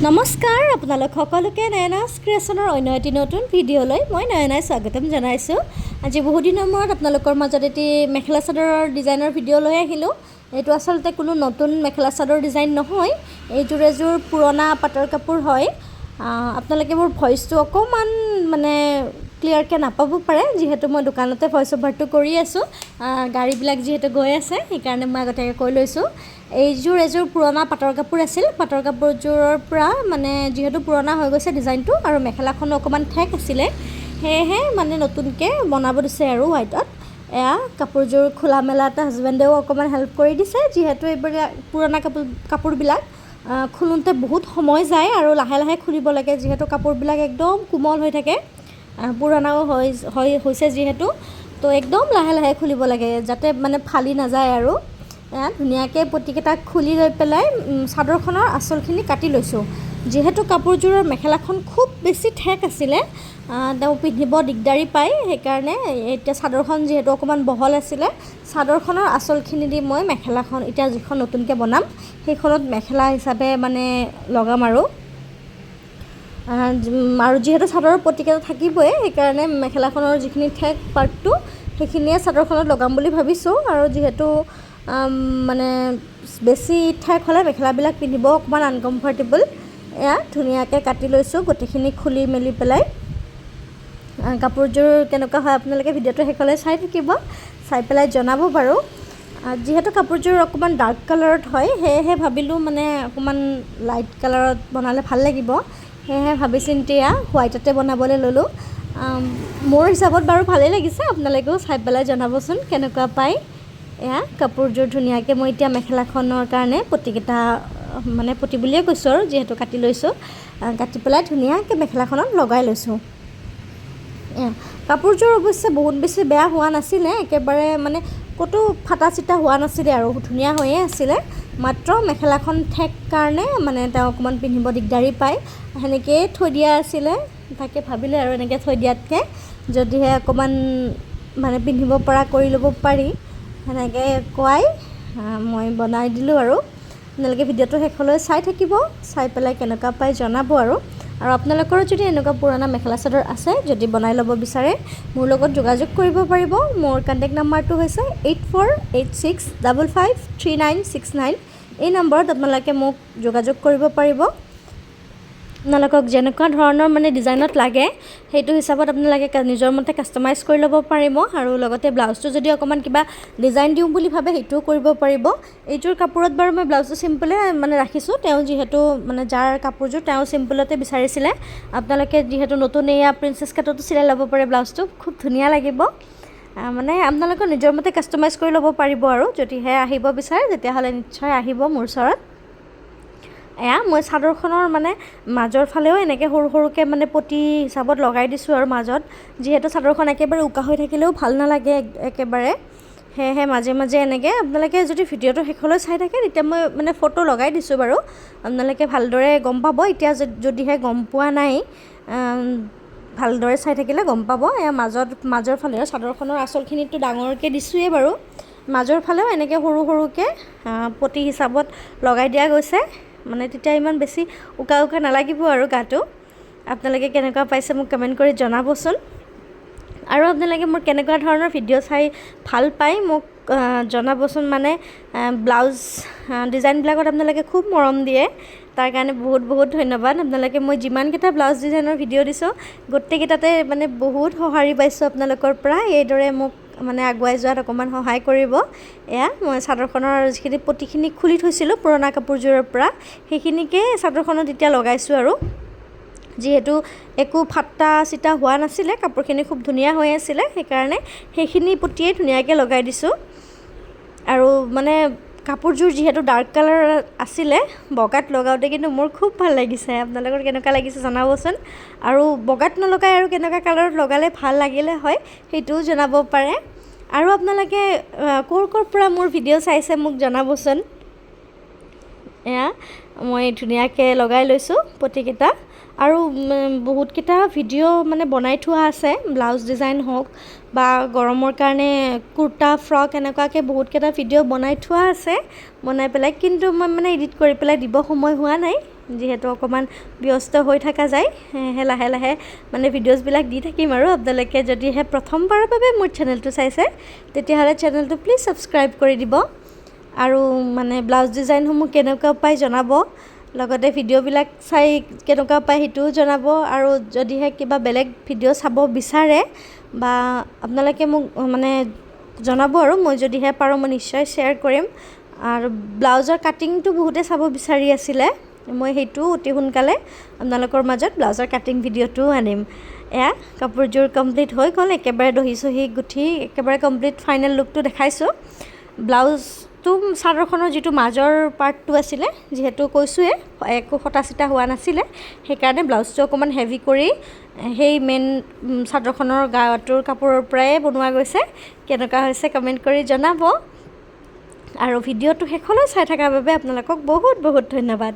নমস্কাৰ আপোনালোক সকলোকে নয়নাছ ক্ৰিয়েশ্যনৰ অন্য এটি নতুন ভিডিঅ'লৈ মই নয়নাই স্বাগতম জনাইছোঁ। আজি বহুদিনৰ মূৰত আপোনালোকৰ মাজত এটি মেখেলা চাদৰৰ ডিজাইনৰ ভিডিঅ' লৈ আহিলোঁ। এইটো আচলতে কোনো নতুন মেখেলা চাদৰ ডিজাইন নহয়, এইযোৰ এযোৰ পুৰণা পাটৰ কাপোৰ হয়। আপোনালোকে মোৰ ভইচটো অকণমান মানে ক্লিয়াৰকৈ নাপাব পাৰে, যিহেতু মই দোকানতে ভইচ অভাৰটো কৰি আছোঁ, গাড়ীবিলাক যিহেতু গৈ আছে, সেইকাৰণে মই আগতীয়াকৈ কৈ লৈছোঁ। এইযোৰ এযোৰ পুৰণা পাটৰ কাপোৰ আছিল। পাটৰ কাপোৰযোৰৰ পৰা মানে যিহেতু পুৰণা হৈ গৈছে ডিজাইনটো আৰু মেখেলাখনো অকণমান ঠেক আছিলে, সেয়েহে মানে নতুনকৈ বনাব দিছে আৰু হোৱাইটত। এয়া কাপোৰযোৰ খোলা মেলাতে হাজবেণ্ডেও অকণমান হেল্প কৰি দিছে, যিহেতু এইবিলাক পুৰণা কাপোৰবিলাক খোলোঁতে বহুত সময় যায় আৰু লাহে লাহে খুলিব লাগে, যিহেতু কাপোৰবিলাক একদম কোমল হৈ থাকে, পুৰণাও হৈ হৈছে যিহেতু, তো একদম লাহে লাহে খুলিব লাগে যাতে মানে ফালি নাযায়। আৰু এয়া ধুনীয়াকৈ পটিকেইটা খুলি লৈ পেলাই চাদৰখনৰ আঁচলখিনি কাটি লৈছোঁ। যিহেতু কাপোৰযোৰৰ মেখেলাখন খুব বেছি ঠেক আছিলে, তেওঁ পিন্ধিব দিগদাৰী পায়, সেইকাৰণে এতিয়া চাদৰখন যিহেতু অকণমান বহল আছিলে, চাদৰখনৰ আঁচলখিনি দি মই মেখেলাখন এতিয়া যিখন নতুনকৈ বনাম সেইখনত মেখেলা হিচাপে মানে লগাম। আৰু আৰু যিহেতু চাদৰৰ পটিকেইটা থাকিবই, সেইকাৰণে মেখেলাখনৰ যিখিনি ঠেক পাৰ্টটো সেইখিনিয়ে চাদৰখনত লগাম বুলি ভাবিছোঁ। আৰু যিহেতু মানে বেছি ঠেক হ'লে মেখেলাবিলাক পিন্ধিব অকণমান আনকমফৰ্টেবল। এয়া ধুনীয়াকৈ কাটি লৈছোঁ গোটেইখিনি খুলি মেলি পেলাই। কাপোৰযোৰ কেনেকুৱা হয় আপোনালোকে ভিডিঅ'টো শেষলৈ চাই থাকিব, চাই পেলাই জনাব বাৰু। যিহেতু কাপোৰযোৰ অকণমান ডাৰ্ক কালাৰত হয়, সেয়েহে ভাবিলোঁ মানে অকণমান লাইট কালাৰত বনালে ভাল লাগিব, সেয়েহে ভাবি চিন্তি এয়া হোৱাইটতে বনাবলৈ ল'লোঁ। মোৰ হিচাপত বাৰু ভালেই লাগিছে, আপোনালোকেও চাই পেলাই জনাবচোন কেনেকুৱা পায়। এয়া কাপোৰযোৰ ধুনীয়াকৈ মই এতিয়া মেখেলাখনৰ কাৰণে পটিকেইটা, মানে পটি বুলিয়ে কৈছোঁ আৰু যিহেতু কাটি লৈছোঁ, কাটি পেলাই ধুনীয়াকৈ মেখেলাখনত লগাই লৈছোঁ। কাপোৰযোৰ অৱশ্যে বহুত বেছি বেয়া হোৱা নাছিলে, একেবাৰে মানে ক'তো ফটা চিটা হোৱা নাছিলে আৰু ধুনীয়া হৈয়ে আছিলে। মাত্ৰ মেখেলাখন ঠেক কাৰণে মানে তেওঁ অকণমান পিন্ধিব দিগদাৰী পায়, সেনেকৈয়ে থৈ দিয়া আছিলে। তাকে ভাবিলে আৰু এনেকৈ থৈ দিয়াতকৈ যদিহে অকণমান মানে পিন্ধিব পৰা কৰি ল'ব পাৰি, সেনেকৈ কোৱাই মই বনাই দিলোঁ। আৰু আপোনালোকে ভিডিঅ'টো শেষলৈ চাই থাকিব, চাই পেলাই কেনেকুৱা পায় জনাব। আৰু আৰু আপোনালোকৰো যদি এনেকুৱা পুৰণা মেখেলা চাদৰ আছে, যদি বনাই ল'ব বিচাৰে, মোৰ লগত যোগাযোগ কৰিব পাৰিব। মোৰ কণ্টেক্ট নাম্বাৰটো হৈছে 8486553969। এই নম্বৰত আপোনালোকে মোক যোগাযোগ কৰিব পাৰিব। আপোনালোকক যেনেকুৱা ধৰণৰ মানে ডিজাইনত লাগে, সেইটো হিচাপত আপোনালোকে নিজৰ মতে কাষ্টমাইজ কৰি ল'ব পাৰিব। আৰু লগতে ব্লাউজটো যদি অকণমান কিবা ডিজাইন দিওঁ বুলি ভাবে, সেইটোও কৰিব পাৰিব। এইযোৰ কাপোৰত বাৰু মই ব্লাউজটো চিম্পলে মানে ৰাখিছোঁ, তেওঁ যিহেতু মানে যাৰ কাপোৰযোৰ তেওঁ চিম্পলতে বিচাৰিছিলে। আপোনালোকে যিহেতু নতুন এয়া প্ৰিন্সেছ কাটতো চিলাই ল'ব পাৰে ব্লাউজটো, খুব ধুনীয়া লাগিব। মানে আপোনালোকৰ নিজৰ মতে কাষ্টমাইজ কৰি ল'ব পাৰিব। আৰু যদিহে আহিব বিচাৰে, তেতিয়াহ'লে নিশ্চয় আহিব মোৰ ওচৰত। এয়া মই চাদৰখনৰ মানে মাজৰ ফালেও এনেকৈ সৰু সৰুকৈ মানে পটি হিচাপত লগাই দিছোঁ। আৰু মাজত যিহেতু চাদৰখন একেবাৰে উকা হৈ থাকিলেও ভাল নালাগে একেবাৰে, সেয়েহে মাজে মাজে এনেকৈ আপোনালোকে যদি ভিডিঅ'টো শেষলৈ চাই থাকে, তেতিয়া মই মানে ফটো লগাই দিছোঁ বাৰু, আপোনালোকে ভালদৰে গম পাব। এতিয়া যদিহে গম পোৱা নাই, ভালদৰে চাই থাকিলে গম পাব। এয়া মাজৰ ফালে চাদৰখনৰ আঁচলখিনিতো ডাঙৰকৈ দিছোঁৱেই বাৰু, মাজৰ ফালেও এনেকৈ সৰু সৰুকৈ পটি হিচাপত লগাই দিয়া গৈছে, মানে তেতিয়া ইমান বেছি উকা উকা নালাগিব আৰু গাটো। আপোনালোকে কেনেকুৱা পাইছে মোক কমেণ্ট কৰি জনাবচোন। আৰু আপোনালোকে মোৰ কেনেকুৱা ধৰণৰ ভিডিঅ' চাই ভাল পায় মোক জনাবচোন। মানে ব্লাউজ ডিজাইনবিলাকত আপোনালোকে খুব মৰম দিয়ে, তাৰ কাৰণে বহুত বহুত ধন্যবাদ। আপোনালোকে মই যিমানকেইটা ব্লাউজ ডিজাইনৰ ভিডিঅ' দিছোঁ, গোটেইকেইটাতে মানে বহুত সঁহাৰি পাইছোঁ আপোনালোকৰ পৰা। এইদৰে মোক মানে আগুৱাই যোৱাত অকণমান সহায় কৰিব। এয়া মই চাদৰখনৰ যিখিনি পটিখিনি খুলি থৈছিলোঁ পুৰণা কাপোৰযোৰৰ পৰা, সেইখিনিকে চাদৰখনত এতিয়া লগাইছোঁ। আৰু যিহেতু একো ফটা চিটা হোৱা নাছিলে, কাপোৰখিনি খুব ধুনীয়া হৈ আছিলে, সেইকাৰণে সেইখিনি পটিয়েই ধুনীয়াকৈ লগাই দিছোঁ। আৰু মানে কাপোৰযোৰ যিহেতু ডাৰ্ক কালাৰ আছিলে, বগাত লগাওঁতে কিন্তু মোৰ খুব ভাল লাগিছে। আপোনালোকৰ কেনেকুৱা লাগিছে জনাবচোন। আৰু বগাত নলগাই আৰু কেনেকুৱা কালাৰত লগালে ভাল লাগিলে হয়, সেইটোও জনাব পাৰে। আৰু আপোনালোকে ক'ৰ ক'ৰ পৰা মোৰ ভিডিঅ' চাইছে মোক জনাবচোন। এয়া মই ধুনীয়াকৈ লগাই লৈছোঁ পটিকেইটা। আৰু বহুতকেইটা ভিডিঅ' মানে বনাই থোৱা আছে, ব্লাউজ ডিজাইন হওক বা গৰমৰ কাৰণে কুৰ্তা, ফ্ৰক, এনেকুৱাকৈ বহুতকেইটা ভিডিঅ' বনাই থোৱা আছে বনাই পেলাই, কিন্তু মই মানে এডিট কৰি পেলাই দিব সময় হোৱা নাই। যিহেতু অকণমান ব্যস্ত হৈ থকা যায়, সেয়েহে লাহে লাহে মানে ভিডিঅ'জবিলাক দি থাকিম। আৰু আপোনালোকে যদিহে প্ৰথমবাৰৰ বাবে মোৰ চেনেলটো চাইছে, তেতিয়াহ'লে চেনেলটো প্লিজ ছাবস্ক্ৰাইব কৰি দিব আৰু মানে ব্লাউজ ডিজাইনসমূহ কেনেকুৱা পায় জনাব, লগতে ভিডিঅ'বিলাক চাই কেনেকুৱা পায় সেইটোও জনাব। আৰু যদিহে কিবা বেলেগ ভিডিঅ' চাব বিচাৰে বা আপোনালোকে মোক মানে জনাব, আৰু মই যদিহে পাৰোঁ মই নিশ্চয় শ্বেয়াৰ কৰিম। আৰু ব্লাউজৰ কাটিংটো বহুতে চাব বিচাৰি আছিলে, মই সেইটোও অতি সোনকালে আপোনালোকৰ মাজত ব্লাউজৰ কাটিং ভিডিঅ'টোও আনিম। এয়া কাপোৰযোৰ কমপ্লিট হৈ গ'ল, একেবাৰে দহি চহি গুঠি একেবাৰে কমপ্লিট ফাইনেল লুকটো দেখাইছোঁ। ব্লাউজটো চাদৰখনৰ যিটো মাজৰ পাৰ্টটো আছিলে, যিহেতু কৈছোঁৱে একো ফটা চিটা হোৱা নাছিলে, সেইকাৰণে ব্লাউজটো অকণমান হেভি কৰি সেই মেইন চাদৰখনৰ গাটোৰ কাপোৰৰ পৰাই বনোৱা গৈছে। কেনেকুৱা হৈছে কমেণ্ট কৰি জনাব আৰু ভিডিঅ'টো শেষলৈ চাই থকাৰ বাবে আপোনালোকক বহুত বহুত ধন্যবাদ।